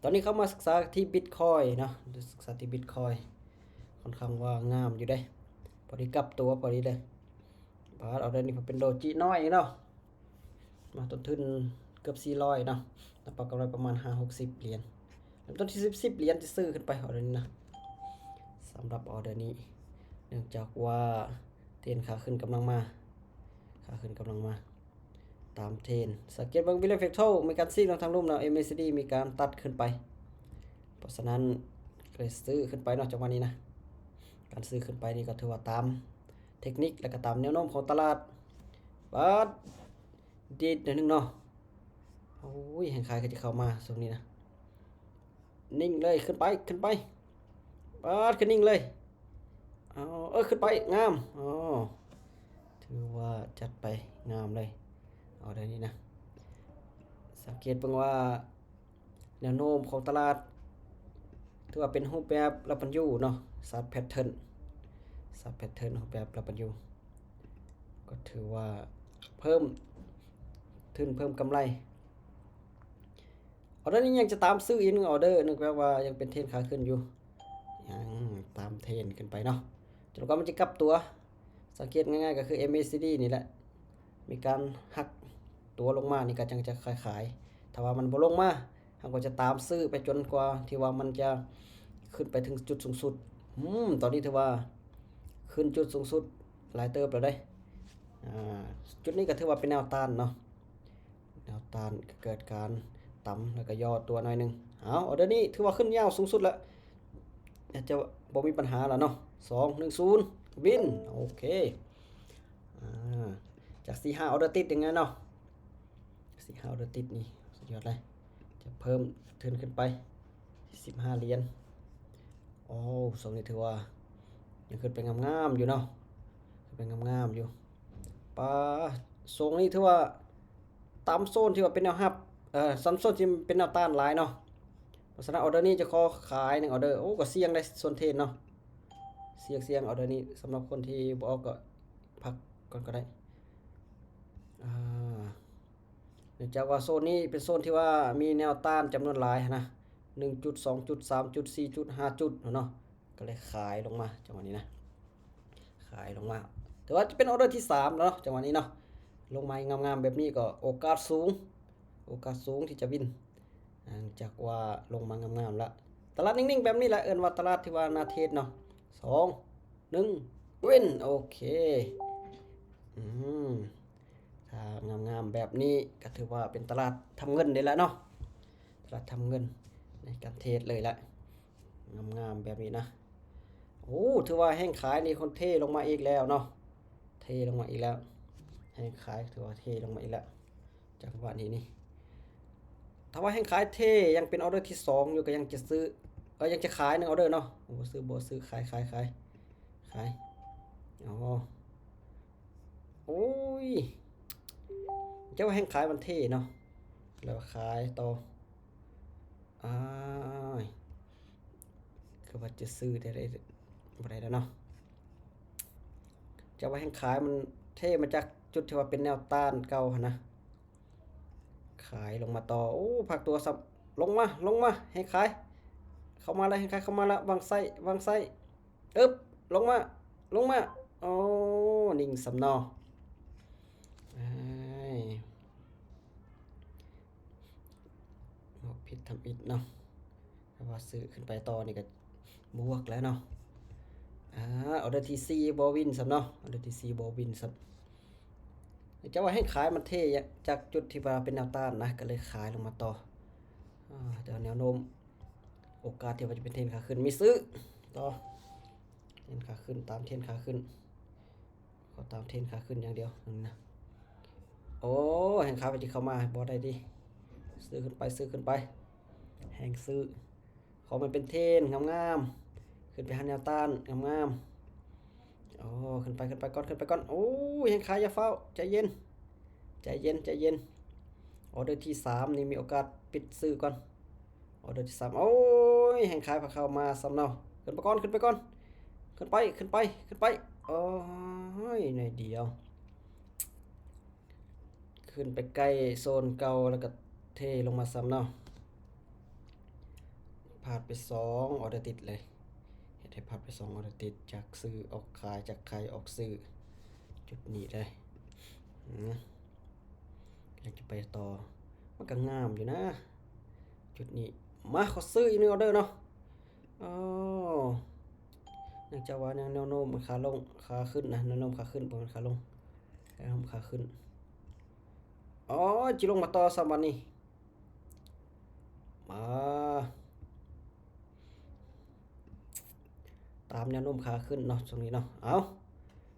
ຕອນນີ້ເຂົ້າມາສຶກສາທີ່ບິດຄອຍເນາະ ສຶກສາທີ່ບິດຄອຍ ຄ່ອນຂ້າງວ່າງາມຢູ່ເດ້ ພໍດີກັບຕົວພໍດີເດ້. ບາດອອເດີນີ້ເປັນໂດຈິນ້ອຍເນາະ ມາຕົ້ນທຶນເກືອບສີ່ຮ້ອຍເນາະ ແລ້ວປາກຳໄລປະມານຫ້າຫົກສິບຫຼຽນ ເລີ່ມຕົ້ນທີ່ສິບ ສິບຫຼຽນ ຈະຊື້ຂຶ້ນໄປອອເດີນີ້ນະ. ສຳລັບອອເດີນີ້ ເນື່ອງຈາກວ່າເທຣນຂາຂຶ້ນກຳລັງມາ ຂາຂຶ້ນກຳລັງມາ ຕາມເທຣນ ສັງເກດເບິ່ງ William Factor ມີການຊີກເນາະ ທາງລຸ່ມເນາະ MACD ມີການຕັດຂຶ້ນໄປ ເພາະສະນັ້ນກໍເລີຍຊື້ຂຶ້ນໄປເນາະ ຈັງຫວະນີ້ນະ. ການຊື້ຂຶ້ນໄປນີ້ກໍຖືວ່າຕາມເທັກນິກ ແລະກໍຕາມແນວໂນ້ມຂອງຕະຫຼາດ. ບາດ ດີດໜ້ອຍໜຶ່ງເນາະ. ໂອ້ຍ ແຮງຂາຍກໍຈະເຂົ້າມາຊ່ວງນີ້ນະ. ນິ່ງເລີຍ ຂຶ້ນໄປ ຂຶ້ນໄປ. ປາດ ຂຶ້ນນິ່ງເລີຍ. ເອົາ ເອີ ຂຶ້ນໄປ ງາມ. ອໍ ຖືວ່າຈັດໄປ ງາມເລີຍ ອອເດີນີ້ນະ. ສັງເກດເບິ່ງວ່າ ແນວໂນ້ມຂອງຕະຫຼາດ ຖືວ່າເປັນຮູບແບບ W ເນາະ ຊາດແພັດເທີນ ຊາດແພັດເທີນ ຮູບແບບ W ກໍຖືວ່າເພີ່ມທຶນ ເພີ່ມກຳໄລ. ອອເດີນີ້ຍັງຈະຕາມຊື້ອີກໜຶ່ງອອເດີ ເນື່ອງຈາກວ່າຍັງເປັນເທຣນຂາຂຶ້ນຢູ່ ຍັງຕາມເທຣນຂຶ້ນໄປເນາະ ຈົນກວ່າມັນຈະກັບຕົວ. ສັງເກດງ່າຍໆກໍຄື MACD ນີ້ແຫຼະ ມີການຫັກຕົວລົງມານີ້ກໍຈັ່ງຈະຂາຍໆ ຖ້າວ່າມັນບໍ່ລົງມາ ເຮົາກໍຈະຕາມຊື້ໄປຈົນກວ່າທີ່ວ່າມັນຈະຂຶ້ນໄປເຖິງຈຸດສູງສຸດ. ອືມ ຕອນນີ້ຖືວ່າຂຶ້ນຈຸດສູງສຸດຫຼາຍເຕີບແລ້ວເດ້. ອ່າ ຈຸດນີ້ກໍຖືວ່າເປັນແນວຕ້ານເນາະ ແນວຕ້ານ ກໍເກີດການຕຳ ແລ້ວກໍຍໍຕົວໜ້ອຍໜຶ່ງ. ເອົາ ອອເດີນີ້ຖືວ່າຂຶ້ນຍາວສູງສຸດແລ້ວ ອາດຈະບໍ່ມີບັນຫາແລ້ວເນາະ. ສອງ ໜຶ່ງ ສູນ ວິນ ໂອເຄ. ອ່າ ຈາກສີ່ຫ້າອອເດີຕິດ ຍັງໄງເນາະ ສີ່ຫ້າອອເດີຕິດນີ້ ສຸດຍອດເລີຍ. ຈະເພີ່ມທຶນຂຶ້ນໄປສິບຫ້າຫຼຽນ. ໂອ້ ຊ່ວງນີ້ຖືວ່າຍັງຂຶ້ນໄປງາມໆຢູ່ເນາະ ຂຶ້ນໄປງາມໆຢູ່. ປາ ຊ່ວງນີ້ຖືວ່າຕາມໂຊນທີ່ວ່າເປັນແນວຮັບ ເອີ ຕາມໂຊນທີ່ເປັນແນວຕ້ານຫຼາຍເນາະ. ເພາະສະນັ້ນອອເດີນີ້ຈະຂໍຂາຍໜຶ່ງອອເດີ. ໂອ້ ກໍສ່ຽງໄດ໋ ສ່ວນເທຣນເນາະ ສ່ຽງໆ ອອເດີນີ້. ສຳລັບຄົນທີ່ບໍ່ອອກກໍພັກກ່ອນກໍໄດ້. ອ່າ ເນື່ອງຈາກວ່າໂຊນນີ້ເປັນໂຊນທີ່ວ່າມີແນວຕ້ານຈຳນວນຫຼາຍຫັ້ນນະ ໜຶ່ງຈຸດ ສອງຈຸດ ສາມຈຸດ ສີ່ຈຸດ ຫ້າຈຸດເນາະ ກໍເລີຍຂາຍລົງມາຈັງຫວະນີ້ນະ ຂາຍລົງມາ. ແຕ່ວ່າຈະເປັນອອເດີທີສາມແລ້ວເນາະ ຈັງຫວະນີ້ເນາະ ລົງມາງາມໆແບບນີ້ກໍໂອກາດສູງ ໂອກາດສູງທີ່ຈະວິນ ເນື່ອງຈາກວ່າລົງມາງາມໆລະ. ຕະຫຼາດນິ່ງໆແບບນີ້ລະ ເອີ້ນວ່າຕະຫຼາດທີ່ວ່າໜ້າເທຣດເນາະ. ສອງ ໜຶ່ງ ວິນ. ໂອເຄ ອືມ ຖ້າງາມໆແບບນີ້ກໍຖືວ່າເປັນຕະຫຼາດທຳເງິນໄດ້ລະເນາະ ຕະຫຼາດທຳເງິນໃນການເທຣດເລີຍລະ ງາມໆແບບນີ້ນະ. ໂອ້ ຖືວ່າແຮງຂາຍນີ້ຄົນເທລົງມາອີກແລ້ວເນາະ ເທລົງມາອີກແລ້ວ ແຮງຂາຍຖືວ່າເທລົງມາອີກແລ້ວ ຈັງຫວະນີ້ນີ້. ຖ້າວ່າແຮງຂາຍເທ ຍັງເປັນອອເດີທີສອງຢູ່ ກໍຍັງຈະຊື້ ກໍຍັງຈະຂາຍໜຶ່ງອອເດີເນາະ. ບໍ່ຊື້ ບໍ່ຊື້ ຂາຍ ຂາຍ ຂາຍ ຂາຍ. ອໍ ໂອ້ຍ ເຈົ້າວ່າແຮງຂາຍມັນເທເນາະ ແລ້ວຂາຍຕໍ່. ອ້າຍ ຄືວ່າຈະຊື້ໄດ້ ໄດ້ ບໍ່ໄດ້ແລ້ວເນາະ. ເຈົ້າວ່າແຮງຂາຍມັນເທມາຈາກຈຸດທີ່ວ່າເປັນແນວຕ້ານເກົ່າຫັ້ນນະ ຂາຍລົງມາຕໍ່. ໂອ້ ພັກຕົວຊ້ຳ ລົງມາ ລົງມາ ແຮງຂາຍເຂົ້າມາລະ ແຮງຂາຍເຂົ້າມາລະ. ວາງໄຊ ວາງໄຊ ອຶບ ລົງມາ ລົງມາ. ໂອ້ ນິ່ງຊ້ຳເນາະ ອ້າຍ ເວົ້າຜິດທຳອິດເນາະ. ຖ້າວ່າຊື້ຂຶ້ນໄປຕໍ່ນີ້ກໍບວກແລ້ວເນາະ. ອາ ອອເດີທີສີ່ບໍ່ວິນຊ້ຳເນາະ ອອເດີທີສີ່ບໍ່ວິນຊ້ຳ. ເຈົ້າວ່າແຮງຂາຍມັນເທຈາກຈຸດທີ່ວ່າເປັນແນວຕ້ານນະ ກໍເລີຍຂາຍລົງມາຕໍ່. ອາ ແຕ່ວ່າແນວໂນ້ມ ໂອກາດທີ່ວ່າຈະເປັນເທຣນຂາຂຶ້ນ ມີຊື້ຕໍ່ ເທຣນຂາຂຶ້ນ ຕາມເທຣນຂາຂຶ້ນ ຂໍຕາມເທຣນຂາຂຶ້ນຢ່າງດຽວນະ. ໂອ້ ແຮງຂາຍມັນຈະເຂົ້າມາບໍ່ໄດ້ຕິ ຊື້ຂຶ້ນໄປ ຊື້ຂຶ້ນໄປ ແຮງຊື້. ຂໍມັນເປັນເທຣນງາມໆ ຂຶ້ນໄປຫາແນວຕ້ານງາມໆ. ໂອ້ ຂຶ້ນໄປ ຂຶ້ນໄປກ່ອນ ຂຶ້ນໄປກ່ອນ. ໂອ້ຍ ແຮງຂາຍ ຢ່າຟ້າວ ໃຈເຢັນ ໃຈເຢັນ ໃຈເຢັນ. ອອເດີທີສາມນີ້ມີໂອກາດປິດຊື້ກ່ອນ ອອເດີທີສາມ. ໂອ້ຍ ແຮງຂາຍພາເຂົ້າມາຊ້ຳເນາະ. ຂຶ້ນໄປກ່ອນ ຂຶ້ນໄປກ່ອນ ຂຶ້ນໄປ ຂຶ້ນໄປ ຂຶ້ນໄປ. ໂອ້ຍ ໜ້ອຍດຽວ ຂຶ້ນໄປໃກ້ໂຊນເກົ່າ ແລ້ວກໍເທລົງມາຊ້ຳເນາະ. ພາດໄປສອງອອເດີຕິດເລີຍ ເຮັດໃຫ້ພາດໄປສອງອອເດີຕິດ ຈາກຊື້ອອກຂາຍ ຈາກຂາຍອອກຊື້ ຈຸດນີ້ເລີຍ. ອືມ ຢາກຈະໄປຕໍ່ ມັນກໍງາມຢູ່ນະ ຈຸດນີ້. ມາ ຂໍຊື້ອີກໜຶ່ງອອເດີເນາະ. ອໍ ເນື່ອງຈາກວ່າຍັງແນວໂນ້ມມັນຂາລົງ ຂາຂຶ້ນນະ ແນວໂນ້ມຂາຂຶ້ນ ບໍ່ແມ່ນຂາລົງ ແນວໂນ້ມຂາຂຶ້ນ. ອໍ ຊິລົງມາຕໍ່ຊ້ຳບັດນີ້ ມາ ຕາມແນວໂນ້ມຂາຂຶ້ນເນາະ ຊ່ວງນີ້ເນາະ. ເອົາ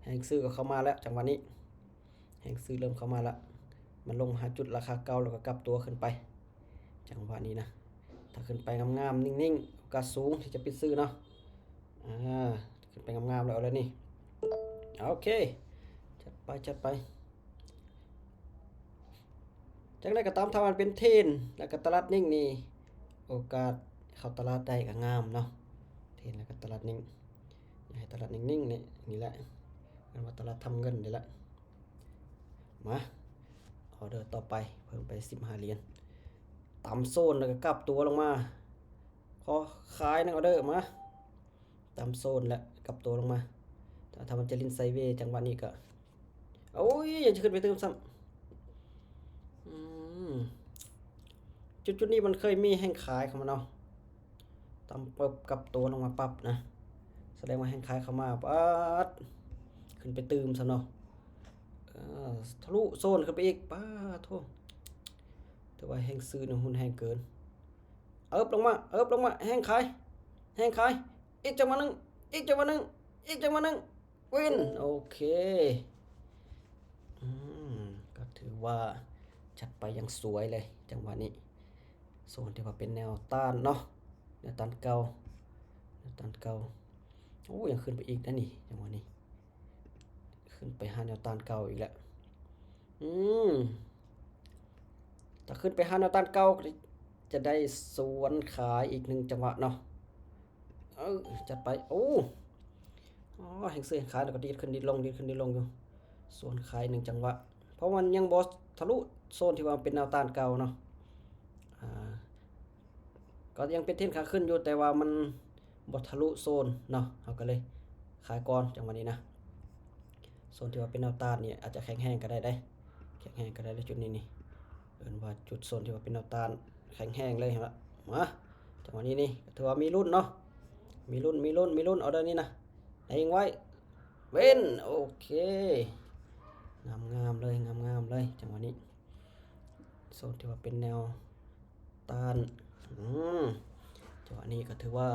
ແຮງຊື້ກໍເຂົ້າມາແລ້ວ ຈັງຫວະນີ້ ແຮງຊື້ເລີ່ມເຂົ້າມາລະ ມັນລົງມາຫາຈຸດລາຄາເກົ່າ ແລ້ວກໍກັບຕົວຂຶ້ນໄປ ຈັງຫວະນີ້ນະ. ຖ້າຂຶ້ນໄປງາມໆ ນິ່ງໆ ໂອກາດສູງທີ່ຈະປິດຊື້ເນາະ. ອາ ຂຶ້ນໄປງາມໆ ແລ້ວເອົາເລີຍນີ້. ໂອເຄ ຈັດໄປ ຈັດໄປ. ຈັ່ງໃດກໍຕາມ ຖ້າມັນເປັນເທຣນ ແລ້ວກໍຕະຫຼາດນິ່ງນີ້ ໂອກາດເຂົ້າຕະຫຼາດໄດ້ກໍງາມເນາະ ເທຣນແລ້ວກໍຕະຫຼາດນິ່ງ. ຢາກໃຫ້ຕະຫຼາດນິ່ງໆ ນີ້ ນີ້ແຫຼະ ແມ່ນວ່າຕະຫຼາດທຳເງິນນີ້ແຫຼະ. ມາ ອອເດີຕໍ່ໄປ ເພີ່ມໄປສິບຫ້າຫຼຽນ ຕາມໂຊນ ແລ້ວກໍກັບຕົວລົງມາ. ຂໍຂາຍໜຶ່ງອອເດີ ມາ ຕາມໂຊນ ແລ້ວກັບຕົວລົງມາ. ຖ້າ ຖ້າມັນຈະຫຼິ້ນໄຊເວ ຈັງຫວະນີ້ກໍ ໂອ້ຍ ຍັງຈະຂຶ້ນໄປຕື່ມຊ້ຳ. ອືມ ຈຸດໆນີ້ມັນເຄີຍມີແຮງຂາຍເຂົ້າມາເນາະ ຕາມປຶບ ກັບຕົວລົງມາປັບນະ ສະແດງວ່າແຮງຂາຍເຂົ້າມາ. ປາດ ຂຶ້ນໄປຕື່ມຊ້ຳເນາະ. ເອີ ທະລຸໂຊນຂຶ້ນໄປອີກ ປາດໂທ້ ຖືວ່າແຮງຊື້ນີ້ຮຸນແຮງເກີນ. ເອີບລົງມາ ເອີບລົງມາ ແຮງຂາຍ ແຮງຂາຍ ອີກຈັງຫວະໜຶ່ງ ອີກຈັງຫວະໜຶ່ງ ອີກຈັງຫວະໜຶ່ງ ວິນ ໂອເຄ. ອືມ ກໍຖືວ່າຈັດໄປຢ່າງສວຍເລີຍ ຈັງຫວະນີ້. ໂຊນທີ່ວ່າເປັນແນວຕ້ານເນາະ ແນວຕ້ານເກົ່າ ແນວຕ້ານເກົ່າ. ໂອ້ ຍັງຂຶ້ນໄປອີກນະນີ້ ຈັງຫວະນີ້ ຂຶ້ນໄປຫາແນວຕ້ານເກົ່າອີກແລ້ວ. ອືມ ຖ້າຂຶ້ນໄປຫາແນວຕ້ານເກົ່າ ກໍຈະໄດ້ສວນຂາຍອີກໜຶ່ງຈັງຫວະເນາະ. ເອີ ຈັດໄປ. ໂອ້ ອໍ ແຮງຊື້ແຮງຂາຍ ແລ້ວກໍດີດຂຶ້ນດີດລົງ ດີດຂຶ້ນດີດລົງຢູ່ ສວນຂາຍໜຶ່ງຈັງຫວະ ເພາະມັນຍັງບໍ່ທະລຸໂຊນທີ່ວ່າເປັນແນວຕ້ານເກົ່າເນາະ. ອາ ກໍຍັງເປັນເທຣນຂາຂຶ້ນຢູ່ ແຕ່ວ່າມັນບໍ່ທະລຸໂຊນເນາະ ເຮົາກໍເລີຍຂາຍກ່ອນ ຈັງຫວະນີ້ນະ. ໂຊນທີ່ວ່າເປັນແນວຕ້ານນີ້ອາດຈະແຂງແຮງກໍໄດ້ເດ້ ແຂງແຮງກໍໄດ້ເດ້ ຈຸດນີ້ນີ້ ເອີ້ນວ່າຈຸດໂຊນທີ່ວ່າເປັນແນວຕ້ານແຂງແຮງເລີຍ ເຫັນບໍ່? ມາ ຈັງຫວະນີ້ນີ້ ຖືວ່າມີລຸ້ນເນາະ ມີລຸ້ນ ມີລຸ້ນ ມີລຸ້ນ. ອອເດີນີ້ນະ ເຮັງໄວ້ ວິນ ໂອເຄ ງາມໆເລີຍ ງາມໆເລີຍ ຈັງຫວະນີ້. ໂຊນທີ່ວ່າເປັນແນວຕ້ານ ອືມ ຈັງຫວະນີ້ກໍຖືວ່າ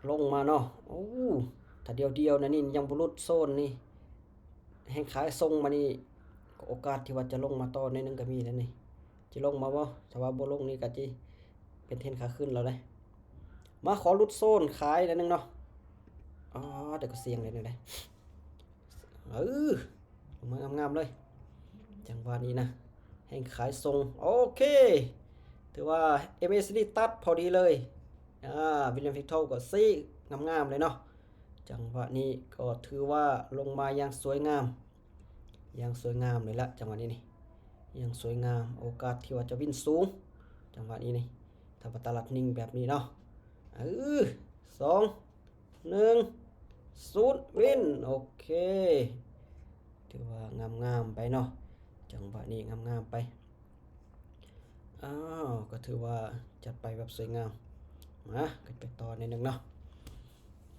ລົງມາເນາະ. ໂອ້ ຖ້າດຽວໆ ແນວນີ້ຍັງບໍ່ຫຼຸດໂຊນນີ້ ແຮງຂາຍສົ່ງມານີ້ ກໍໂອກາດທີ່ວ່າຈະລົງມາຕໍ່ໜ້ອຍໜຶ່ງກໍມີແລ້ວນີ້. ຈະລົງມາບໍ່? ຖ້າວ່າບໍ່ລົງນີ້ກໍຈະເປັນເທຣນຂາຂຶ້ນແລ້ວເດ້. ມາ ຂໍຫຼຸດໂຊນຂາຍໜ້ອຍໜຶ່ງເນາະ. ອໍ ດຽວກໍສ່ຽງເລີຍນີ້ເດ້. ເອີ ລົງມາງາມໆເລີຍ ຈັງຫວະນີ້ນະ ແຮງຂາຍສົ່ງ. ໂອເຄ ຖືວ່າ ເອັມເອສດີ ຕັດພໍດີເລີຍ. ອາ ວິນລຽມ ເຟກໂທ ກໍຊີ້ງາມໆເລີຍເນາະ. ຈັງຫວະນີ້ກໍຖືວ່າລົງມາຢ່າງສວຍງາມ ຢ່າງສວຍງາມເລີຍລະ ຈັງຫວະນີ້ນີ້ ຢ່າງສວຍງາມ ໂອກາດທີ່ວ່າຈະວິນສູງ ຈັງຫວະນີ້ນີ້ ຖ້າວ່າຕະຫຼາດນິ່ງແບບນີ້ເນາະ. ເອີ ສອງ ໜຶ່ງ ສູນ ວິນ. ໂອເຄ ຖືວ່າງາມໆໄປເນາະ ຈັງຫວະນີ້ງາມໆໄປ. ອ້າວ ກໍຖືວ່າຈັດໄປແບບສວຍງາມ. ມາ ກັນໄປຕໍ່ໜ້ອຍໜຶ່ງເນາະ.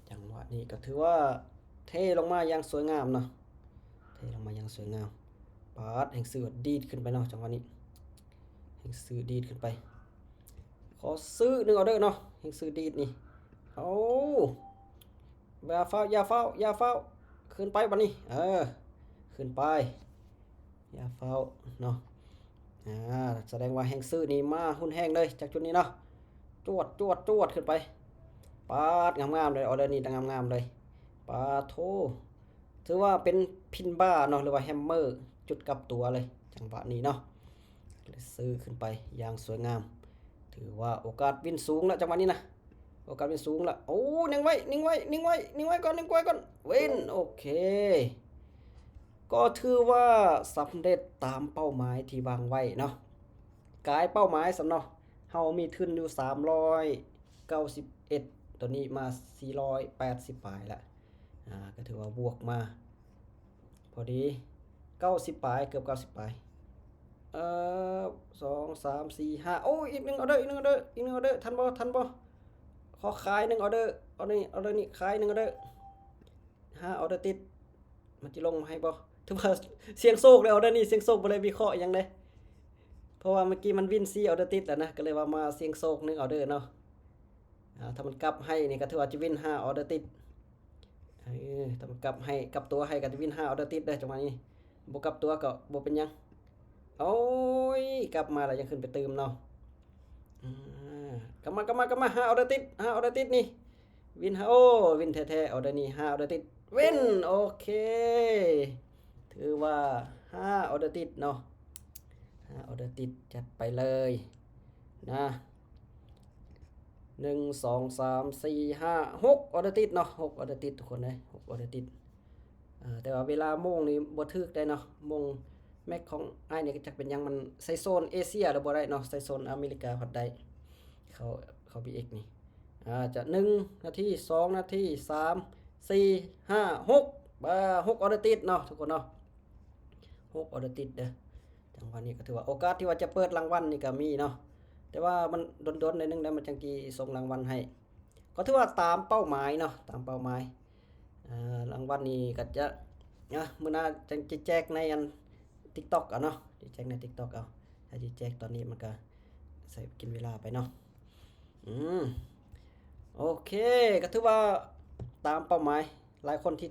ຈັງຫວະນີ້ກໍຖືວ່າເທລົງມາຢ່າງສວຍງາມເນາະ ເທລົງມາຢ່າງສວຍງາມ. ປາດ ແຮງຊື້ດີດຂຶ້ນໄປເນາະ ຈັງຫວະນີ້ ແຮງຊື້ດີດຂຶ້ນໄປ. ຂໍຊື້ໜຶ່ງອອເດີເນາະ ແຮງຊື້ດີດນີ້. ໂອ້ ຢ່າຟ້າວ ຢ່າຟ້າວ ຢ່າຟ້າວ ຂຶ້ນໄປບັດນີ້ ເອີ ຂຶ້ນໄປ ຢ່າຟ້າວເນາະ. ອາ ສະແດງວ່າແຮງຊື້ນີ້ມາຮຸນແຮງເລີຍ ຈາກຈຸດນີ້ເນາະ ຈວດ ຈວດ ຈວດ ຂຶ້ນໄປ. ປາດ ງາມໆເລີຍ ອອເດີນີ້ງາມໆເລີຍ. ປາໂທ ຖືວ່າເປັນພິນບາເນາະ ຫຼືວ່າແຮມເມີ ຈຸດກັບຕົວເລີຍ ຈັງຫວະນີ້ເນາະ. ຊື້ຂຶ້ນໄປຢ່າງສວຍງາມ ຖືວ່າໂອກາດວິນສູງລະ ຈັງຫວະນີ້ນະ ໂອກາດວິນສູງລະ. ໂອ້ ນິ່ງໄວ້ ນິ່ງໄວ້ ນິ່ງໄວ້ ນິ່ງໄວ້ກ່ອນ ນິ່ງໄວ້ກ່ອນ ວິນ. ໂອເຄ ກໍຖືວ່າສຳເລັດຕາມເປົ້າໝາຍທີ່ວາງໄວ້ເນາະ ກາຍເປົ້າໝາຍຊ້ຳເນາະ. ເຮົາມີທຶນຢູ່ສາມຮ້ອຍເກົ້າສິບເອັດ ຕອນນີ້ມາສີ່ຮ້ອຍແປດສິບປາຍລະ ອ່າ ກໍຖືວ່າບວກມາ ພໍດີເກົ້າສິບປາຍ ເກືອບເກົ້າສິບປາຍ ເອີ ສອງ ສາມ ສີ່ ຫ້າ ໂອ້ ອີກໜຶ່ງອໍເດີ ອີກໜຶ່ງອໍເດີ ອີກໜຶ່ງອໍເດີ ທັນບໍ່ ທັນບໍ່? ຂໍຂາຍໜຶ່ງອໍເດີ ເອົານີ້ ອໍເດີນີ້ ຂາຍໜຶ່ງອໍເດີ ຫ້າອໍເດີຕິດ ມັນຊິລົງມາໃຫ້ບໍ່? ຖືວ່າສ່ຽງໂຊກເດ້ ອໍເດີນີ້ສ່ຽງໂຊກ ບໍ່ໄດ້ວິເຄາະຫຍັງເດ້ ເພາະວ່າເມື່ອກີ້ມັນວິນສີ່ອໍເດີຕິດແລ້ວນະ ກໍເລີຍວ່າມາສ່ຽງໂຊກໜຶ່ງອໍເດີເນາະ. ອ່າ ຖ້າມັນກັບໃຫ້ນີ້ກໍຖືວ່າຈະວິນຫ້າອໍເດີຕິດ ເອີ ຖ້າມັນກັບໃຫ້ ກັບຕົວໃຫ້ກໍຈະວິນຫ້າອໍເດີຕິດເດີ ຈັງຫວະນີ້ ບໍ່ກັບຕົວກໍບໍ່ເປັນຫຍັງ. ໂອ້ຍ ກັບມາແລ້ວຍັງຂຶ້ນໄປຕື່ມເນາະ ອ່າ ກັບມາ ກັບມາ ກັບມາ ຫ້າອໍເດີຕິດ ຫ້າອໍເດີຕິດນີ້ ວິນຫ້າ ໂອ້ ວິນແທ້ໆ ອໍເດີນີ້ ຫ້າອໍເດີຕິດ ວິນ ໂອເຄ ຖືວ່າຫ້າອໍເດີຕິດເນາະ ຫ້າອໍເດີຕິດ ຈັດໄປເລີຍນະ ໜຶ່ງ ສອງ ສາມ ສີ່ ຫ້າ ຫົກອໍເດີຕິດເນາະ ຫົກອໍເດີຕິດທຸກຄົນເອີຍ ຫົກອໍເດີຕິດ. ເອີ ແຕ່ວ່າເວລາໂມງນີ້ບໍ່ຖືກໄດ໋ເນາະ ໂມງແມັກຂອງອ້າຍນີ້ກໍຈັກເປັນຫຍັງ ມັນໃສ່ໂຊນເອເຊຍແລ້ວບໍ່ໄດ້ເນາະ ໃສ່ໂຊນອາເມລິກາພັດໄດ້ ເຂົ້າ ເຂົ້າບີເອັກນີ້ ອ່າ ຈະໜຶ່ງນາທີ ສອງນາທີ ສາມ ສີ່ ຫ້າ ຫົກ ອ່າ ຫົກອໍເດີຕິດເນາະທຸກຄົນເນາະ ຫົກອໍເດີຕິດເດີ. ຈັງຫວະນີ້ກໍຖືວ່າໂອກາດທີ່ວ່າຈະເປີດລາງວັນນີ້ກໍມີເນາະ ແຕ່ວ່າມັນດົນໆໜ້ອຍໜຶ່ງແລ້ວ ມັນຈັ່ງຊິສົ່ງລາງວັນໃຫ້ ກໍຖືວ່າຕາມເປົ້າໝາຍເນາະ ຕາມເປົ້າໝາຍ. ເອີ ລາງວັນນີ້ກໍຈະ ອ່າ ມື້ໜ້າຈັ່ງຊິແຈກໃນອັນຕິກຕັອກເອົາເນາະ ຊິແຈກໃນຕິກຕັອກເອົາ ຖ້າຊິແຈກຕອນນີ້ມັນກໍໃຊ້ກິນເວລາໄປເນາະ. ອືມ ໂອເຄ ກໍຖືວ່າຕາມເປົ້າໝາຍ ຫຼາຍຄົນທີ່